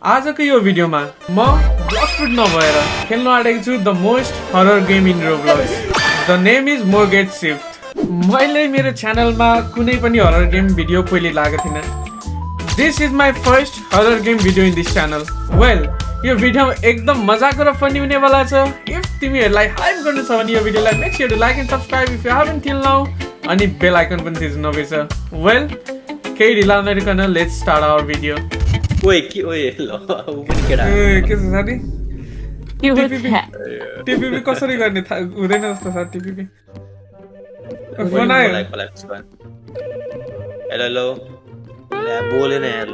आजको यो भिडियोमा म ब्लकफुट नभएर खेल्न आँटेको छु the most horror game in Roblox. The name is Mortgage Shift. मैले मेरो च्यानलमा कुनै पनि हरर गेम भिडियो पहिले लागेको थिएन। This is my first horror game video in this channel. Well, यो भिडियो एकदम मजाको र फनी हुनेवाला छ। इफ तिमीहरूलाई हाइप गर्नु छ भने यो भिडियोलाई make sure to like and subscribe if you haven't till now, अनि बेल आइकन पनि थिच्नु नबिर्स। वेल, केही ढिला नगरिकन लेट्स स्टार्ट आवर भिडियो। ओए ल उ पनि केटा के छ साथी? टिपीपी कसरी गर्ने हुँदैन जस्तो छ। टिपीपी फोन आयो। हेलो बोलेन यार ल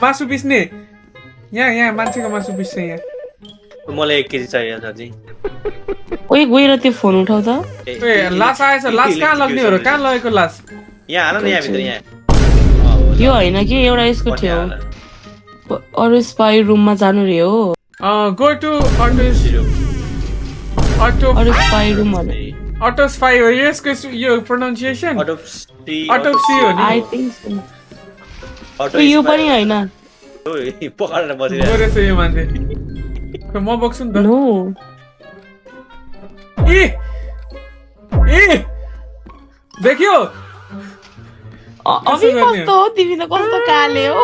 मासु पिस्ने यहाँ मान्छेको मासु पिस्छ यहाँ। मलाई 1 केजी चाहियो साथी। ओइ गएर त्यो फोन उठाउ त। लास आएछ। लास कहाँ लग्ने हो र? कहाँ लगेको लास? यहाँ हाल न यहाँ भित्र यहाँ। यो हैन कि एउटा यसको थियो। अरु स्पाई रुममा जानु रे हो। गो टु अरु स्पाई रुम भने अटो स्पाई हो यसको यो प्रोनाउन्सिएसन। अटोप्सी हो नि। I think so. यो पनि हैन। ओइ पकडेर बसिरहेको गरेछ यो मान्छे। म बक्छु नि त। नो। ए देख्यो? अभी कस्तो हो तिमी त कस्तो काले हो।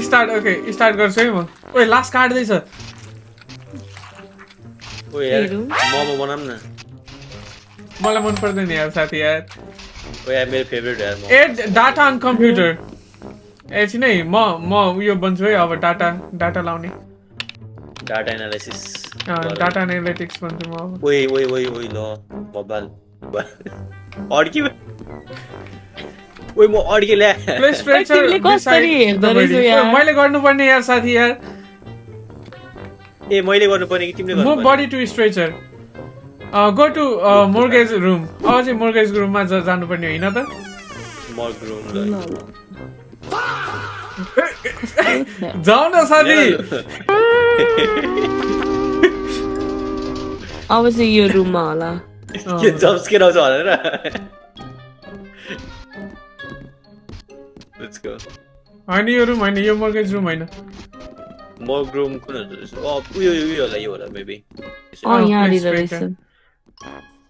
स्टार्ट ओके स्टार्ट गर्छु है म। ओइ लास्ट काट्दैछ। ओइ यार मोमो बनाम न। मलाई मन पर्दैन यार साथी यार। ओइ यार मेरो फेभरेट यार momo. Add data on computer. एकछिन है म उयो बन्छु है अब। डाटा लाउने डाटा एनालाइसिस। डाटा एनालिटिक्स बन्छु म अब। ओइ ल बबाल अड्की ओइ म अड्के ल्या। तिमीले कसरी हेर्दै रहेछौ यार? मैले गर्नुपर्ने यार साथी यार। ए मैले गर्नुपर्ने कि तिमीले म गर्नुपर्ने? Body to stretcher. Go to morgue room. अब चाहिँ मोर्गेज रुममा जानुपर्ने होइन त? मर्ग रुम ल। जाऊ न साथी। अब चाहिँ यो रुममा होला। के जम्स के आउँछ भनेर। Let's go. होइन यो रुम होइन, यो मोर्गेज रुम होइन। मर्ग रुम कुन हुन्छ? उयो होला यो होला मेबी। यहाँ रहेछ।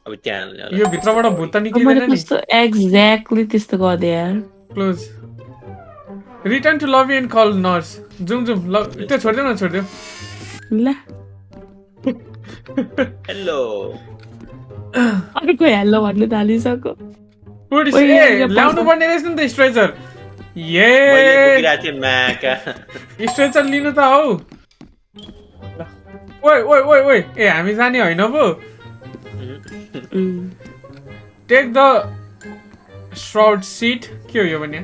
अब त्यहाँ यो भित्रबाट भूत त मैले निक्लिँदैन नि। कस्तो एक्ज्याक्टली त्यस्तो गर्दै यार। Close. Return to lobby and call nurse. Zoom ल त्यो छोड्देऊ। ल हेलो अर्को हेलो भन्नु थालिसक्यो। ल्याउनु पर्ने रहेछ नि त स्ट्रेचर। मैले पुगिरहेको थिएँ म्याका। स्ट्रेचर लिनु त हौ। ओइ ए हामी जाने होइन पो। Take the shroud sheet. के हो यो भने?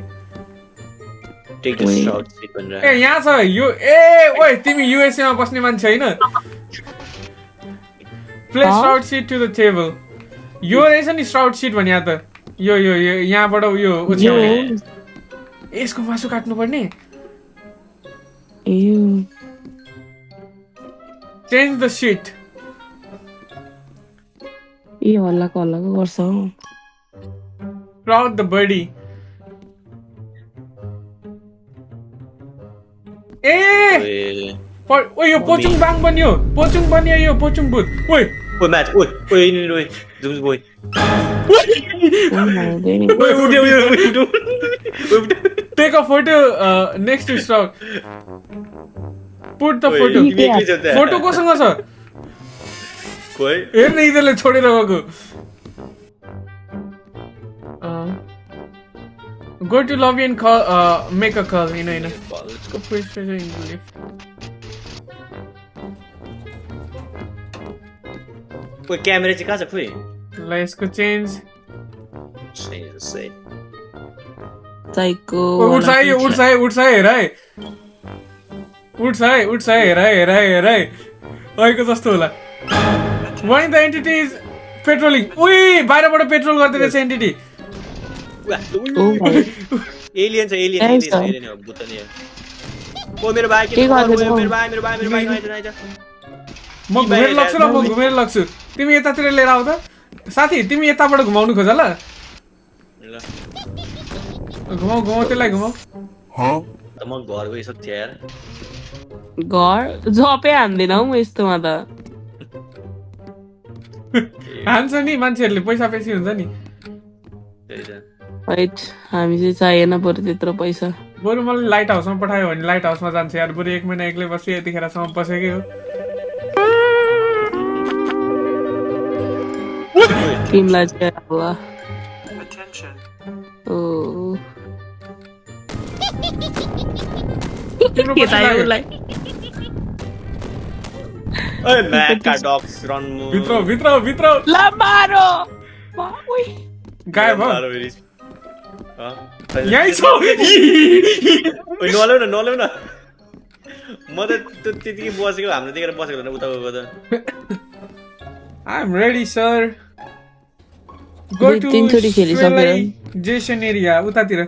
टेक द श्राउड सीट भनेर। ए यहाँ छ यो। ए ओइ तिमी युएसए मा बस्ने मान्छे हैन? Place shroud sheet to the table. यो रहेछ नि श्राउड सीट भने यहाँ त। यो यहाँबाट उयो ओछ्याउने। यसको मासु काट्नु पर्ने। Change the seat. ए हल्लाको गर्छ हौ। Crowd the body. ए ओइ यो पोचुङ बाङ बन्यो। यो पोचुङ भूत। ओइ म्याच ओइ zoom boy. Take a photo next to stock. Put the photo. Photo कोसँग छ? कोइ हेर्न यिनीहरूले छोडेर गएको। Go to lobby and make a call. होइन कोइ क्यामेरा चाहिँ कहाँ छ खोइ? ल यसको चेन्ज। साइको उठ्छ है हेर है। उठ्छ है हेर है। अहिलेको जस्तो होला। Wine the entity is patrolling. उही बाहिरबाट पेट्रोल गर्दै रहेछ एन्टिटी। एलियन हो भूत नि। ओ मेरो भाइ के मेरो भाइ आइज। म घुमेर लग्छु। तिमी यतातिर लिएर आऊ त साथी। तिमी यताबाट घुमाउनु खोज ल। घुमाऊ घुमाऊ त्यसलाई घुमाऊ त म घर गइसक्छु थिएँ यार घर जपै हान्दिन हौ म यस्तोमा त हान्छ नि मान्छेहरूले पैसा बेसी हुन्छ नि त्यही त राइट हामी चाहिँ चाहिएन बरु त्यत्रो पैसा बरु मलाई लाइट हाउसमा पठायो भने लाइट हाउसमा जान्छ यार बरु 1 महिना एक्लै बस्छु यतिखेरसम्म बसेकै हो तिमीलाई चाहिँ अब ओ तिम्रो के पछि तायो लाग्यो? उसलाई ओए म्याका डग्स रन मु भित्र भित्र भित्र ला मारो ओइ गायब हो यही छ ओइ नलेउ न म त त्यतिकै बसेको हाम्रो देखेर बसेको होइन उता गएको त I am ready sir go to तीनचोटि खेलिसकेर जेसन एरिया उतातिर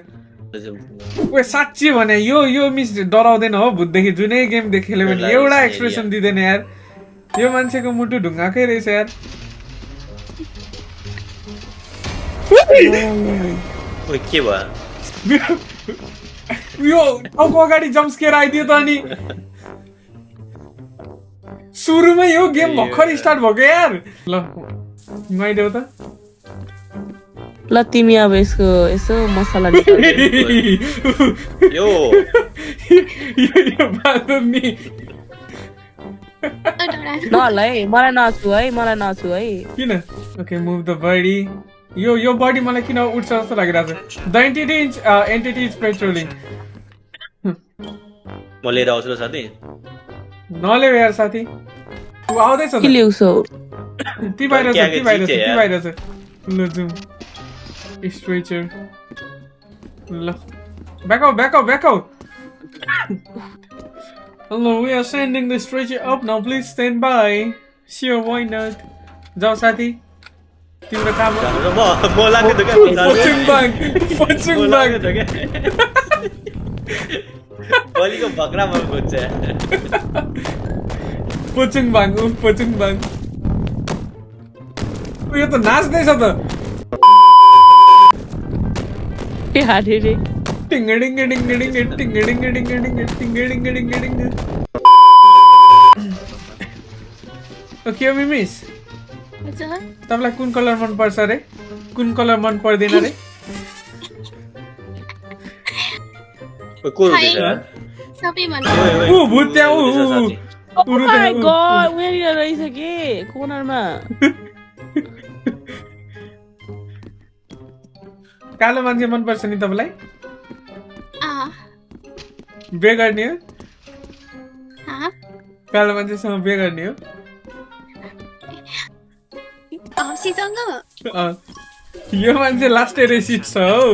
ओए साच्ची भने यो मिस डराउँदैन हो भूतदेखि जुनै गेम खेल्यो भने एउटा एक्सप्रेसन दिँदैन यार यो मान्छेको मुटु ढुङ्गाकै रहेछ यार ओइ के भयो यो टाउको अगाडि जम्स्केयर आइदियो त अनि सुरुमै यो गेम भर्खर स्टार्ट भएको यार ल नुहाइदेऊ त ल तिमी अब यसको यसो मसला निकाल यो बाँदर नि नहल है मलाई नछु है किन ओके मुभ द बडी यो बडी मलाई किन उठ्छ जस्तो लागिरहेको छ द एन्टिटी इज पेट्रोलिङ म लिएर आउँछु ल साथी नलेऊ यार साथी ऊ आउँदैछ के ल्याउँछौ ती बाहिर छ ल जाउँ स्ट्रेचर ल back out Hello, we are sending the stretcher up now. Please stand by. Sure, why not? जाऊ साथी तिम्रो काम हो म लाग्यो त क्या पचुङ बाङ बलिको भक्रा मन खोज्छ पचुङ बाङ यो त नाच्दैछ त के हाडे रे टिङ्गडिङ्ग ओके मिस तपाईँलाई कुन कलर मन पर्छ रे कुन कलर मन पर्दैन रे ऊ भूत त्यहाँ ओ माय गॉड उयो रहेछ के कोनरमा कालो मान्छे मन पर्छ नि तपाईँलाई बे गर्ने हो कालो मान्छेसँग बे गर्ने हो यो मान्छे लास्ट रेसिट छ हौ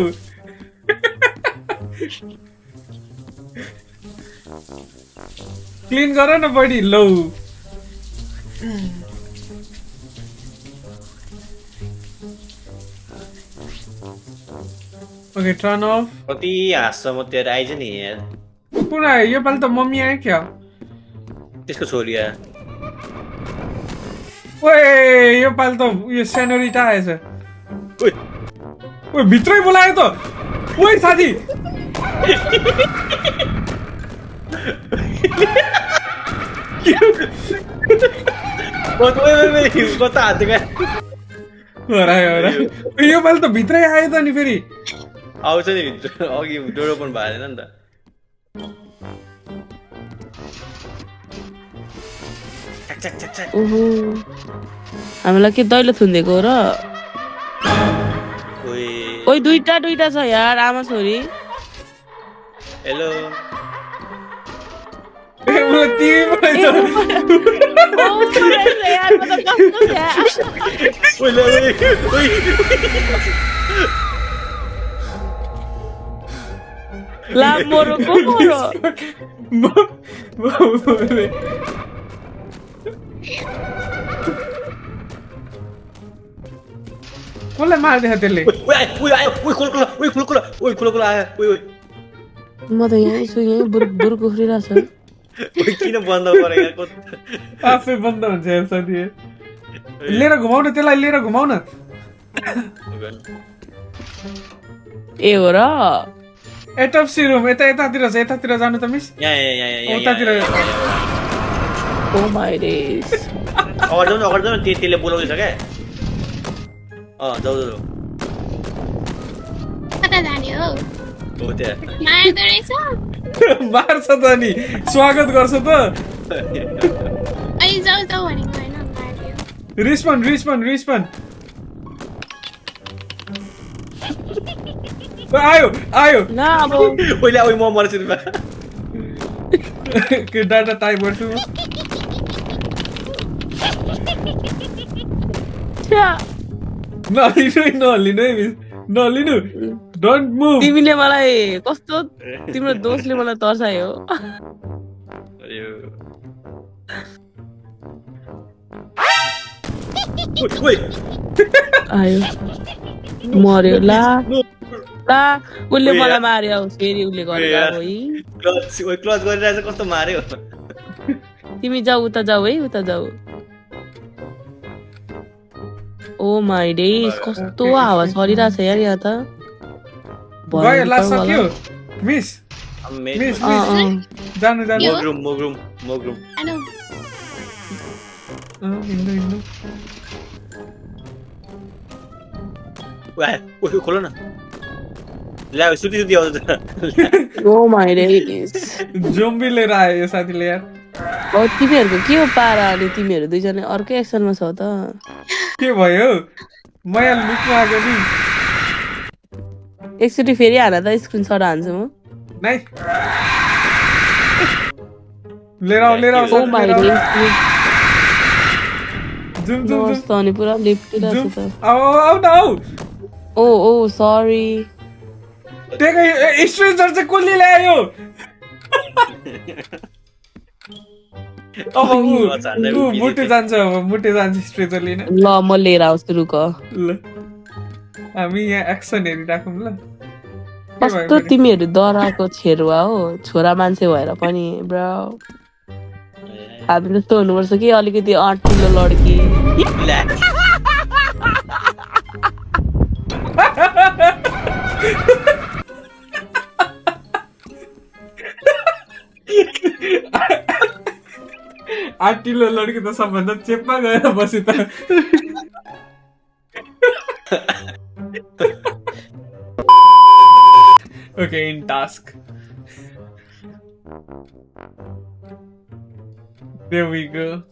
क्लिन गर न बडी लौ ओके टर्न अफ कति हाँस्छ म तेरो आइज नि यार कुन आयो योपालि त मम्मी आयो क्या त्यसको छोरी आयो ओए योपालि त उयो सेनोरिटा आएछ ओए भित्रै बोलायो त ओए साथी कता हान्थ्यो क्या योपालि त भित्रै आयो त नि फेरि आउँछ नि भित्र अघि डोरो पनि भएन नि त हामीलाई के दैलो थुनिदिएको हो र ओइ दुईटा छ यार आमा छोरी हेलो कसलाई मार्दैछ त्यसले म त यहीँ छु यहीँ बुर्क उफ्रिरहेछ किन बन्द गरेको आफै बन्द हुन्छ यार साथी लिएर घुमाउ न त्यसलाई लिएर घुमाउ न ए हो र एटप्सी रुम यतातिर छ यतातिर जानु त मिस यहाँ उतातिर ओ माय डेज अगाडि जाउँ न त्यसले बोलाउँदैछ क्या जाऊ जाऊ कता जाने हो हो त्यहाँ मार्दो रहेछ मार्छ त नि स्वागत गर्छ त अहिले जाऊ जाऊ भनेको होइन मार्दियो रिस्पन आयो ल अब पहिले अब म मर्छु नि के डाटा टाइप गर्छु छ्या, नलिनु है मिस नलिनु डोन्ट मुभ तिमीले मलाई कस्तो तिम्रो दोषले मलाई तर्सायो आयो मर्यो ला उसले मलाई मार्यो फेरि उसले गरेको क्लच गरिरहेछ कस्तो मार्यो तिमी जाऊ उता जाऊ है उता जाऊ ओ माय डेज कस्तो हावा चलिरहेछ यार यहाँ त गयो लास्ट सक्यो मिस जानु मोग्रुम आनो हिँड्नु खोलो न ल्या सुती आउँछ ओ माय डेज जोम्बी लिएर आयो यो साथीले यार तिमीहरूको के हो पारा अनि तिमीहरू दुईजना अर्कै एक्सनमा छौ त के भयो म यहाँ लुक्न आएको नि एकचोटि फेरि हान त स्क्रिनसट हान्छु म नै लिएर आऊ ओ माय डेज जुम अनि पुरा लिप्टिरहेको छ त आऊ न आऊ ओ ओ सरी त्यही स्ट्रेन्जर चाहिँ कसले ल्यायो अब मुटु जान्छ स्ट्रेन्जर लिन ल म लिएर आउँछु रुक ल हामी यहाँ एक्सन हेरिराखौँ ल कस्तो तिमीहरू डराएको छेरुवा हो छोरा मान्छे भएर पनि ब्रो हामी जस्तो हुनुपर्छ कि अलिकति आँटिलो लड्की आँटिलो लड्की त सबभन्दा चेपमा गएर बसी त Okay, in task. There we go.